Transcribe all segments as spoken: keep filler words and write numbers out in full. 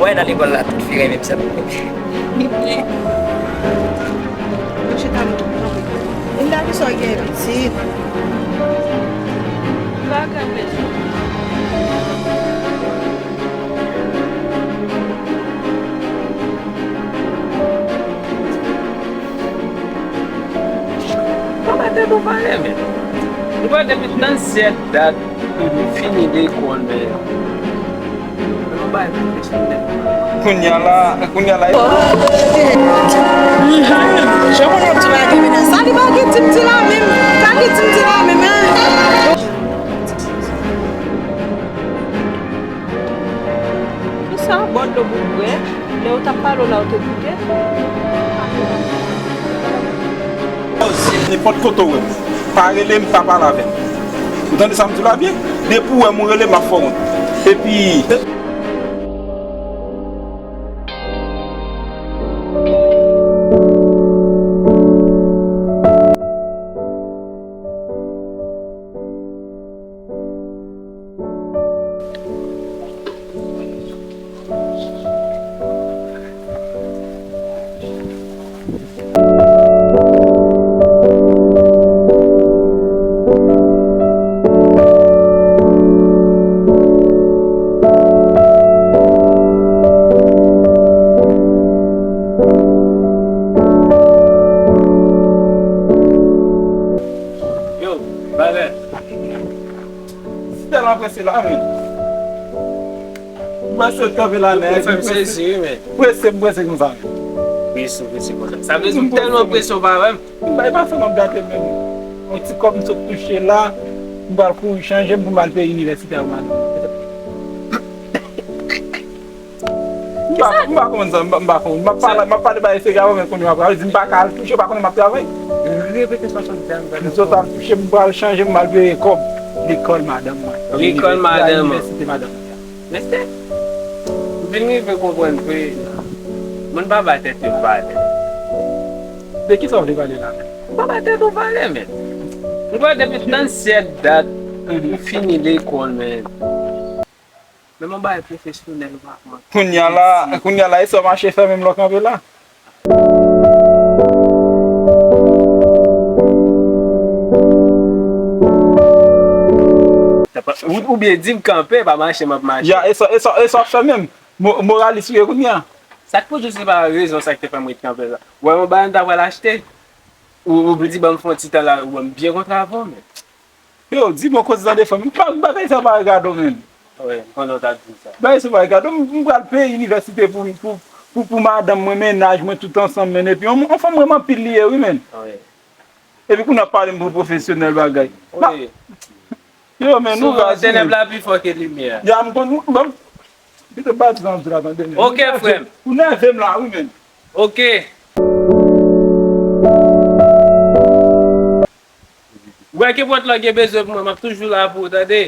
Mwen nan lekòl la, tout fi renmen m sèlman. Mwen chita m kanpe. Linda, kisa w gen pitit? Pa gen bezwen. Papa tèt ou pale, men. M kwè depi nan syèl dat, m fini lekòl, men. Men yon bagay pwofesyonèl. Kounye a la, kounye a la. Jan moun ap di bagay, men sa li pa gen ti m di la menm. Pa gen ti m di la menm, hein? Kisa? Bò dlo pou w bwè. Lè yo t ap pale w la, ou te koute? Nenpòt kote w wè m, pa rele m, pa pale avè m. Ou tande sa m di w la byen? Depi w wè m, ou rele m, m ap fè w wont. Epi, Yo, bagay. Si tèlman prese la, men. M prese kanpe la, nèg. Ou fè m sezi, wi, men. Prese, m prese konsa, men. Prese, prese konsa. Sa vle di m tèlman prese, ou pa wè m. M bay pa fè m ap gate menm. Yon ti kòb m sot touche la, m pral kouri chanje m pou m al peye inivèsite a, madanm. M pa, m pa konn sa, m pa, m pa konn. M ap pale, m ap pale bagay serye avè w, men kounye a, w ap di m pa ka al touche, w pa konnen m ap travay. Repete sa w sot di a, m pa konprann. M sot al touche, m pral chanje, m al peye kòb lekòl madanm mwen. Lekòl madanm mwen. Inivèsite madanm mwen. Mesye, m vin rive konprann ke moun pa bay tèt yo valè. De kisa w vle pale la? M pa bay tèt ou valè, men. M kwè depi nan syèl dat, m fini lekòl, men. Men yon bagay pwofesyonèl ou pa konn. Kounye a la, kounye a la, e sa w mache fè menm lè w kanpe la? Ou, oubyen di m kanpe, pa mache, m ap mache. Ya, e sa, e sa, e sa w ap fè menm? Mo-, moralis ou ye kounye a? Sa k pwodui se pa rezon sa k te fè m ret kanpe la. Ou wè yon bagay m ta pral achte, ou, ou di ban m fè yon ti tan la, ou wè m byen kontre avè w, men. Yo, di bon koze tande fanmi. M pa, bagay sa pa regade w menm. Wi, m konnen w t ap di sa. Bagay sa pa regade w. M, m pral peye inivèsite pou, pou, pou, pou madanm mwen, mennaj mwen, tout ansanm, men. Epi, yon, yon fanm renmen anpil li ye, wi, men. Wi. Epi, kounye a pale m pou pwofesyonèl bagay. Wi. Yo, men, nou raz, wi, men. Tenèb la pi fò ke limyè. Ya, m konn, m, m, pito pa di sa, m di la, tande, men. Ok, frè m. Ou nève m la, wi, men. Ok. Ou wè kenpòt lè w gen bezwen pou mwen, m ap toujou la pou ou, tande.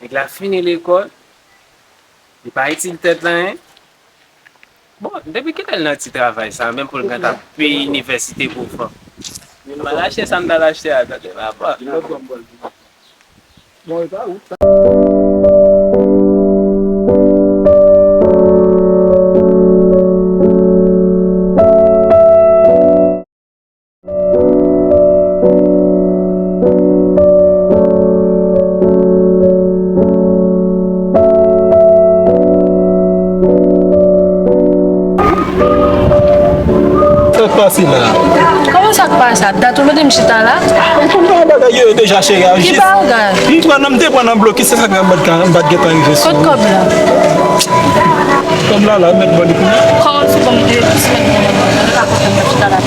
Nèg la fini lekòl, li pa itil tèt la, hein. Bon, depi kilè l nan ti travay sa, menm pou l gentan peye inivèsite pou fanm? Mwen mal achte sa m t al achte a, tande, papa. Bon, e pa wout sa. Sa k pase la? Kòman sa k pase la? Dat ou mete m chita la? Ou konn bagay yo deja, cheri, a. Ki bagay? M pran nan, m te pran nan blokis, se sa k fè m pa t ka, m pa t gentan rive sou ou. Kot kòb la? Kòb la, la, mèt ban li pou mwen. Kòb se bon, mwen te plis mèt ban mwen, mwen pa kontan mwen chita la.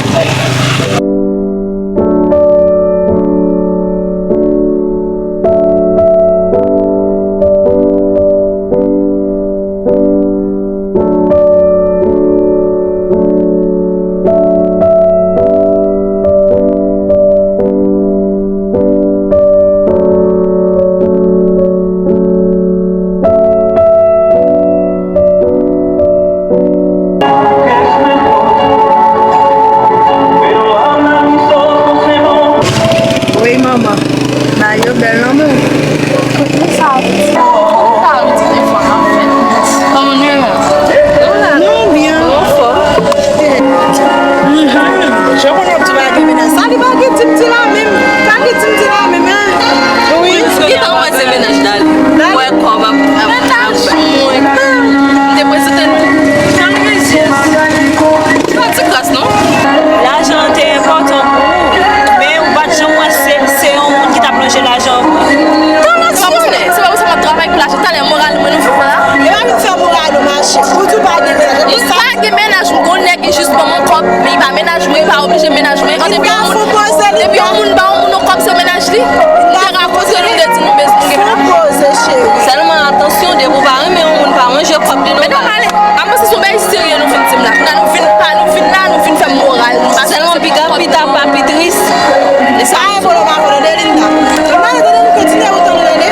Pa oblije mennaj mwen. Depi yon moun, depi yon moun ba yon moun yon kòb se mennaj li. Li te ka kontre nou, li te di nou bezwen gen. Sèlman atansyon, depi w pa renmen yon moun, pa manje kòb li non. Men nou pale. A mwen se sou bay serye nou vin di m la. Kounye a nou vin pa, nou vin la, nou vin fè m moral. Nou pa sèlman piga pita pa pi tris. E sa. Pa gen pwoblèm avè w non, Delinda. Mwen pa tande nou kontinye ou tande tande.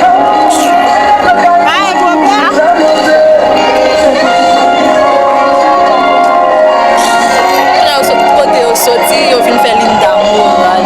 Pa gen pwoblèm. Kounye a yo sot kote yo soti, yo vin fè Linda moral.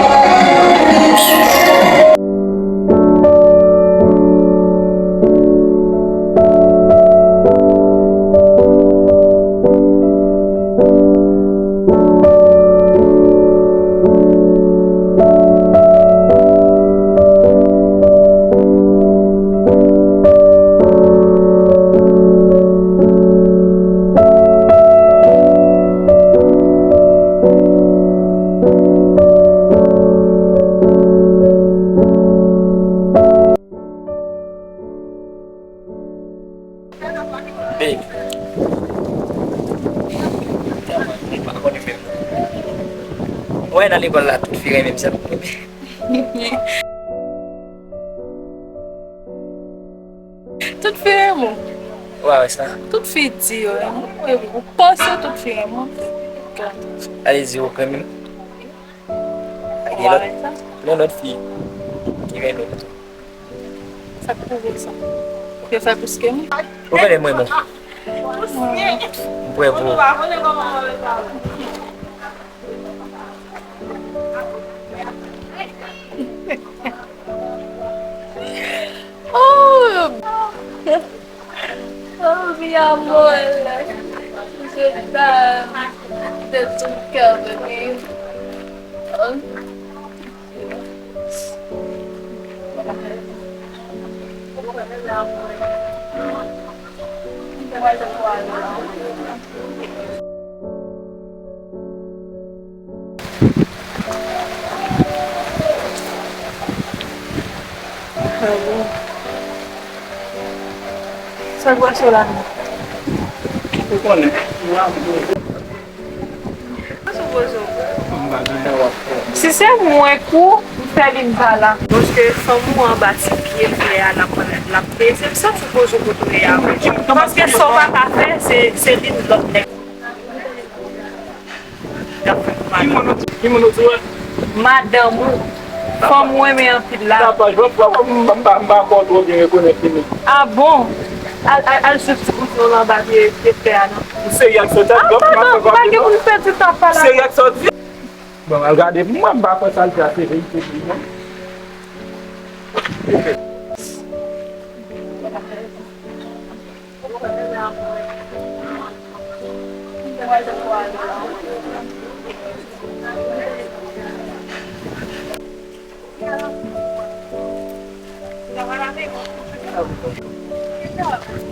Babe. Ou wè nan lekòl la, tout fi renmen m, sèl mwen. Tout fi renmen w. Ou pa wè sa? Tout fi di yo renmen w. E ou panse tout fi renmen w? Ale di ou renmen m. Gen lòt, gen lòt fi ki renmen m tou. Sa k pwouve sa? Yo fè plis ke mwen. Ou konnen mwen menm. M prè pou ou. Oh! Oh, mi amor, je t'aime de tout cœur, bébé. Oh. Sa k pase w la menm? Ou konnen. Mwen sou poze w. Si se mwen kou, m fè li m pa la. Paske fanm ou anba ti pye flè a l ap, l ap peze, m santi w poze w kote w ye a wi. Paske sa w pa ka fè, se, se li lòt nèg. Ki moun ou di wè? Madanm ou. Fanm ou renmen anpil la. Tapaj, mwen pa, mwen pa, mwen pa, mwen pa kwè w twò byen rekonèt li menm. Ah bon? Al, al, al swiv ti bouton w la anba pye, pye flè a non. M serye ak sa w di a. Ah, padon, m pa gen pou m pèdi tan pale avè w. M serye ak sa w di a. Bon, al gade pou mwen, m pa kwè sa l di a se verite pou li non.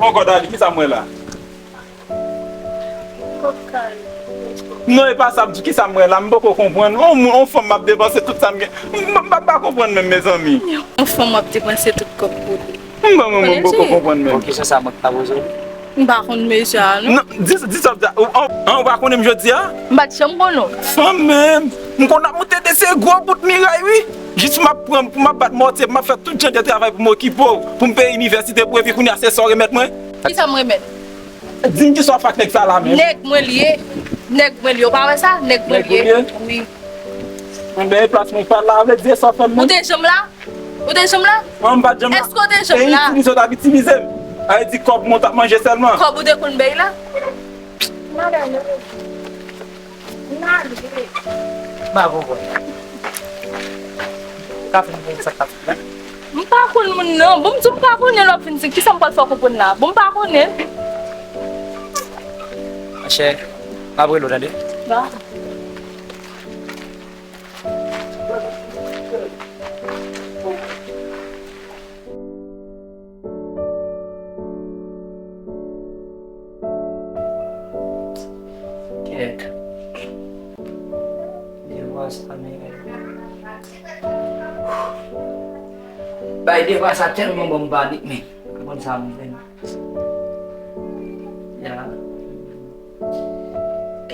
Ankò, Dali, kisa m wè la? Non, e pa sa m di, kisa m wè la, m poko konprann. On moun, on fanm m ap depanse tout sa m gen. M, m, m pa konprann menm, mezanmi. On fanm w ap depanse tout kòb pou li. M, m, m, m poko konprann menm. Bon, kesyon sa mwen ka poze w? M pa konn mesye a, non. Non, di, di sa w di a. Ou, an, an, ou pa konnen m jodi a? M pa t janm konnen w. Fanm menm. M konn ap moute de se gwo bout miray, wi. Jis m ap pran, pou m ap bat mòtye, pou m ap fè tout jan de travay pou m okipe w, pou m peye inivèsite pou w, epi kounye a se sa w remèt mwen? Kisa m remèt? Di m kisa w ap fè ak nèg sa la menm? Nèg mwen li ye. Nèg mwen li ye. Ou pa wè sa? Nèg mwen li ye. Wi. Mwen benyen plas mwen pa la, vle di e sa w fè m menm? Ou te janm la? Ou te janm la? Non, m pa t janm la. Èske ou te janm la? Se itilize w t ap itilize m. A vle di kòb mwen w t ap manje sèlman. Kòb ou te konn bay la? Madanm ou. M pa konprann. Ka fè m konn sa k ap fèt la. M pa konn moun nan. Bon, m di w m pa konnen lè w ap vin di kisa m pral fè w konprann la. Bon, m pa konnen. Monchè, m ap rele w tande. Ba. Kèt. Devwa sa, men. Bay devwa sa tèlman ban m panik, men. Konn sa m fè. Ya. Ok.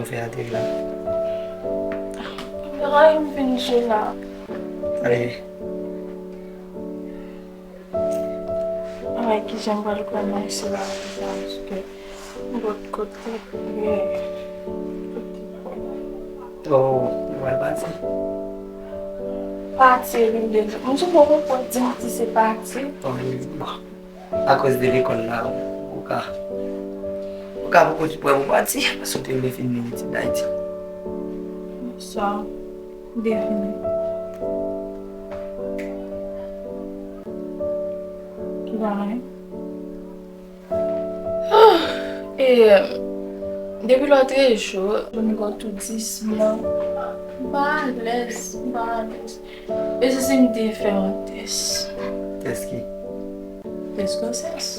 nou fè ateri la. Kamera m vin jwe la. Ale. Ay, kijan m pral kòmanse la deja, paske lòt kote, ye, kote. Oh, ou pral pati? Pati, vin de, m sou poko pòt di m si se pati. Oh, bon. Akoz de lekòl la, ou ka, ou ka poko di pwè pou pati, paske w te vle fin etid Ayiti. Bonswa. Devine. Ki bagay? E, depi lòt jou, m gen toudisman. M pa alèz, m pa alèz. E si, si m te fè yon tès? Tès ki? Tès gwosès.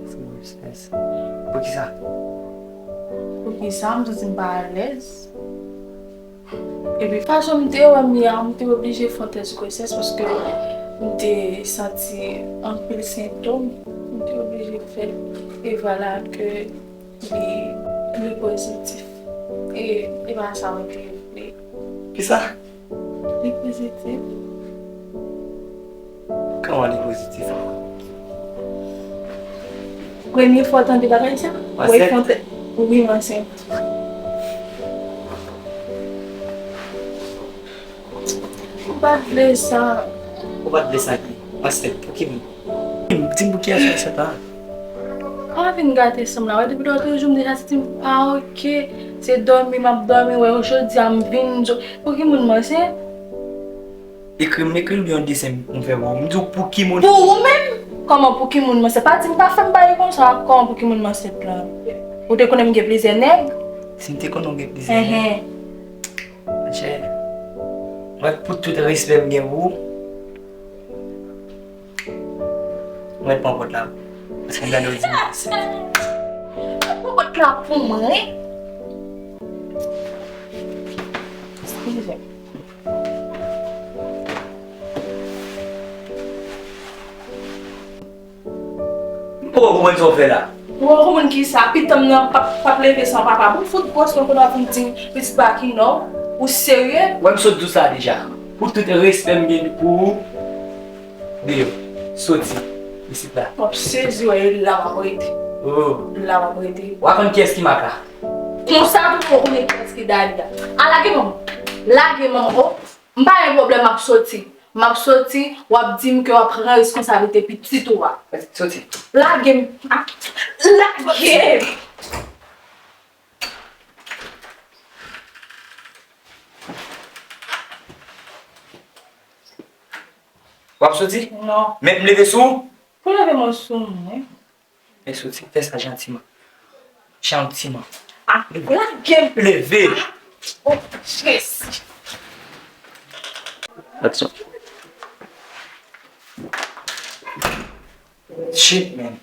Tès gwosès. Poukisa? Poukisa m santi m pa alèz? Epi fason m te wè m ye a, m te oblije fè yon tès gwosès paske m te santi anpil sentòm. M te oblije fè, e vwala ke li, li pozitif. E, e pa sa mwen te vle. Kisa? Li pozitif. Kòman li pozitif? Premye fwa w tande bagay sa? Ou ansent? Wi, m ansent. Ou pa t vle sa. Ou pa t vle sa ki? Ansent pou ki moun? Di m, di m pou kiyès ou ansent la? Pa vin gate san m la. Wè, depi lòt jou, m deja santi m pa oke. Se dòmi m ap dòmi. Wè, jodi a, m vin, pou ki moun m ansent? Ekri m, ekri m yon desen m fè pou ou. M di w pou ki moun. Pou ou menm? Kòman pou ki moun m ansent? Pa di m pa fè m bagay konsa. Kòman pou ki moun m ansent la? Ou te konnen m gen plizyè nèg? Si m te konnen w gen plizyè nèg. Enhen. Monchè, mwen pou tout respè m gen pou ou, mwen pran pòt la. Paske m gade w di m ansent. Pran pòt la pou mwen. Eskize m. M poko konprann sa w fè la. Ou poko konprann kisa? Pitit m nan p ap, p ap leve san papa. Bon, fout gwòs mwen kote w ap vin di m pitit pa ki non. Ou serye? Wè m sot di w sa deja. Pou tout respè m gen pou ou, deyò. Soti isit la. M ap sezi, wè, e la m ap rete. Oh. La m ap rete. W a konn kiyès ki Maka? Konsa tou, ou konnen kiyès ki Dali a. A, lage manman. Lage manman, oh. M pa gen pwoblèm, m ap soti. M ap soti, w ap di m ke w ap pran reskonsablite pitit ou a. Soti. Lage m. Ah, lage m. W ap soti? Non. Mèt m leve sou ou? Pou leve mwen sou mwen. E soti, fè sa jantiman. Jantiman. Ah, lage m. Leve. Ah, oh, Jezi. Aksyon. Shit, man.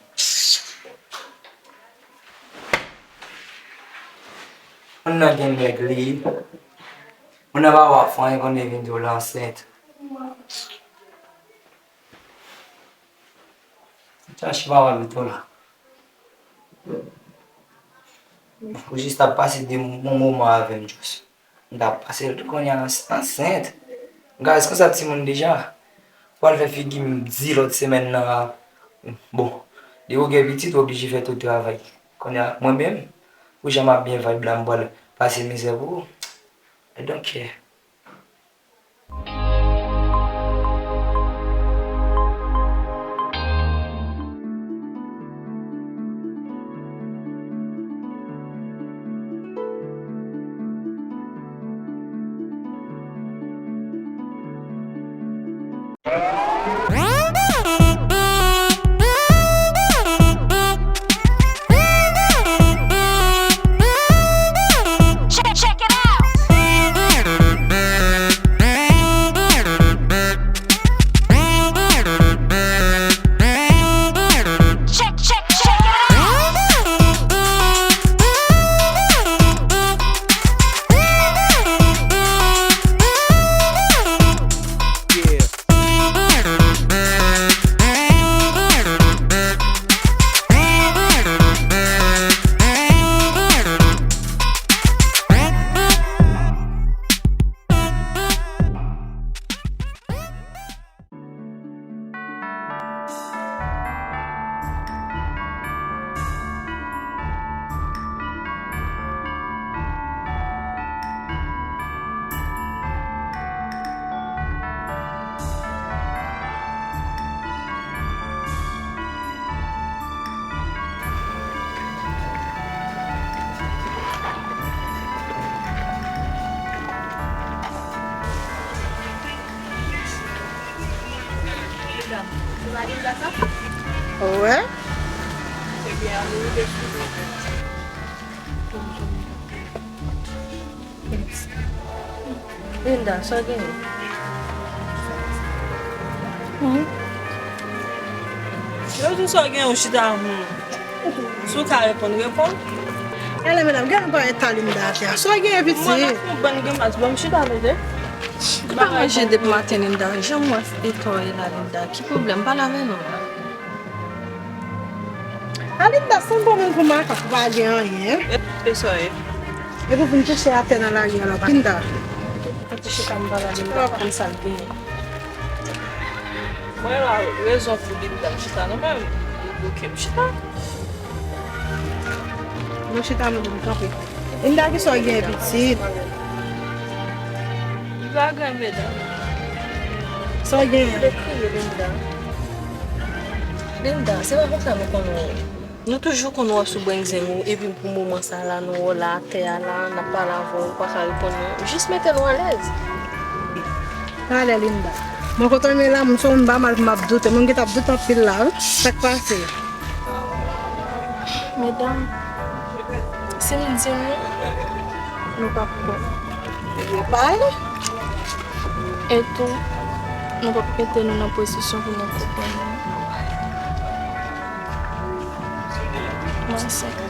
Moun nan gen nèg li. Moun nan pa wè ap fè anyen, konnen vin di w l ansent. Chache pawòl ou tou la. Ou jis t ap pase de bon moman avè m, just. M t ap pase l tou kounye a ans-, ansent. Guys, konsa timoun deja. Pral fè figi m di lòt semèn nan. Bon, depi w gen pitit, ou oblije fè tout travay. Kounye a, mwen menm, Pou jan m ap byen vibe la, m pral pase mizè pou ou. I don't care. Medam, se pa Linda sa? Wè. Ebyen, ann rive sou li. Linda, sa w genyen? Yo di sa w genyen, w chita avè m. Si w ka reponn, reponn. Alè, medam, gade nou pa eta Linda atè a. Sa w genyen, pitit? Mwen, nan fon bann grimas, ban m chita, tande. M pa manje depi maten, Linda. Jan m wè eta w ye la, Linda. Ki pwoblèm? Pale avè nou. A Linda, sanble yon moun pou makak, ou pa gen anyen. E, e sa ye? Epi w vin kouche atè nan lari a la, Linda. Mwen te chita m pale a Linda, pa konn sa l genyen. Mwen la, rezon pou Linda chita nan men m, li bloke m chita. Nou chita nou pou nou kanpe. Linda, ki sa w gen pitit? Li pa gen medam. Sa w gen? Li kriye Linda. Linda, se pa konsa nou konn wè w. Nou toujou konn wè w sou brenzen nou, epi pou moman sa la, nou wè w la atè a la, n ap pale avè w, ou pa ka reponn nou. Jis mete nou alèz. Talè, Linda. Mwen kontan men la, m se yon ba mal pou m ap doute. Mwen gentan ap doute anpil la, wi. Sa k pase? Medam, si m di nou, nou p ap kwè. Pale. E tou, nou p ap mete nou nan pozisyon pou nou konprann nou. Mwen ansent.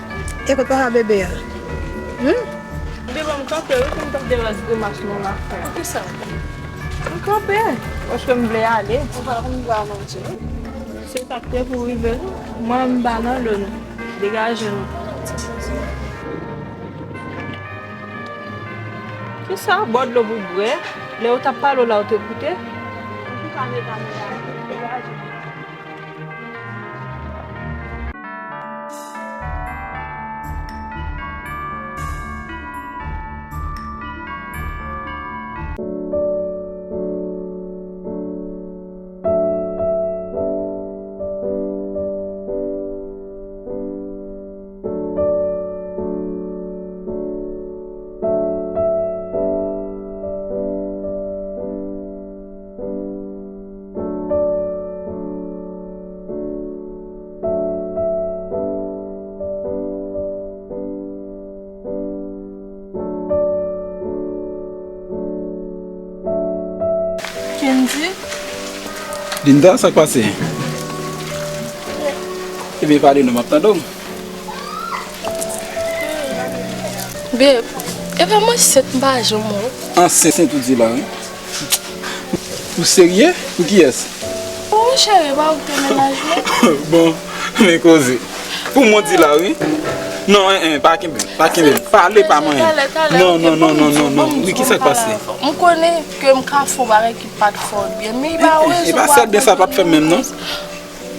E kote papa bebe a? Hmm? Bebe, m kanpe, wi, pou m t ap devas grimas nou la fè. Poukisa? M kanpe, paske m vle ale. Ou pa konn ba manje. Se sa k te pou rive nou. Mwen, m pa nan do nou. Degaje nou. Kisa? Bò dlo pou bwè. Lè yo t ap pale w la, ou te koute? Antouka, medam, medam, degaje nou. Kendy? Linda, sa k pase? Ebyen, pale non, m ap tande w. Babe, e pa mwen ansent, m pa janm wè w. Ansent ou di la, wi. Ou serye? Pou kiyès? Pou ou, cheri, pa ou te mennaj mwen. Bon, men koze. Pou mwen di la, wi. Non, en, en, pa kenbe, pa kenbe. Pale pa manyen. Talè, talè, non, non, non, non, non, non. Wi, kisa k pase? M konnen ke m ka fè yon bagay ki pa t fè w byen, men e pa rezon pou w ap... E pa sèl byen sa pa t fè m menm, non.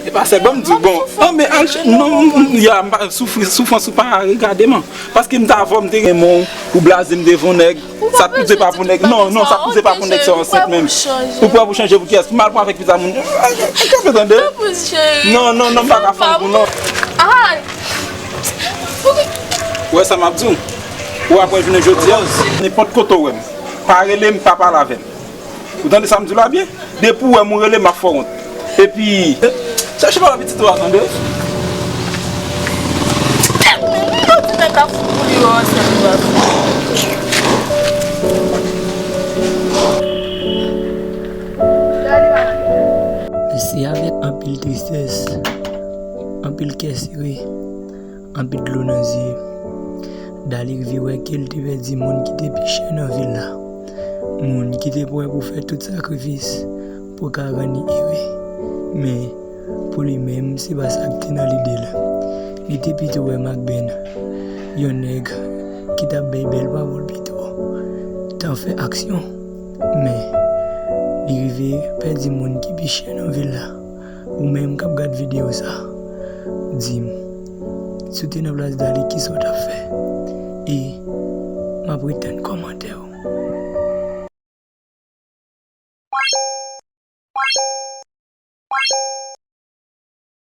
E pa sè, ban m di w, bon. An, men al ch-, non, m, m, ya, m pa soufri, soufrans ou pa regade m. Paske m t avè w, m te renmen w, ou blaze m devan nèg. Sa t pou se pa pou nèg. Non, non, sa t pou se pa pou nèg, se ansent menm. Ou prè pou chanje pou kiyès? Pou m al pran avèk pitit moun? Kanpe tande. Non, non, non, m pa ka fann pou non. Ou wè sa m ap di w? Ou apre jounen jodi a, nenpòt kote w wè m, pa rele m, pa pale avè m. Ou tande sa m di w la byen? Depi w wè m ou rele m, m ap fè w wont. Epi, chèche pale pitit ou a, tande? Se avèk anpil tristès, anpil kè sere, anpil dlo nan zye, Dali rive wè ke l te pèdi moun ki te pi chè nan vil la. Moun ki te prè pou fè tout sakrifis pou ka rann li ere. Men, pou li menm, se pa sa k te nan lide l. Li te pito wè Makbenn, yon nèg ki t ap bay bèl pawòl pito, tan fè aksyon. Men, li rive pèdi moun ki pi chè nan vil la. Ou menm k ap gad videyo sa, di m, si w te nan plas Dali, kisa w t ap fè? E m ap ret tann kòmantè w.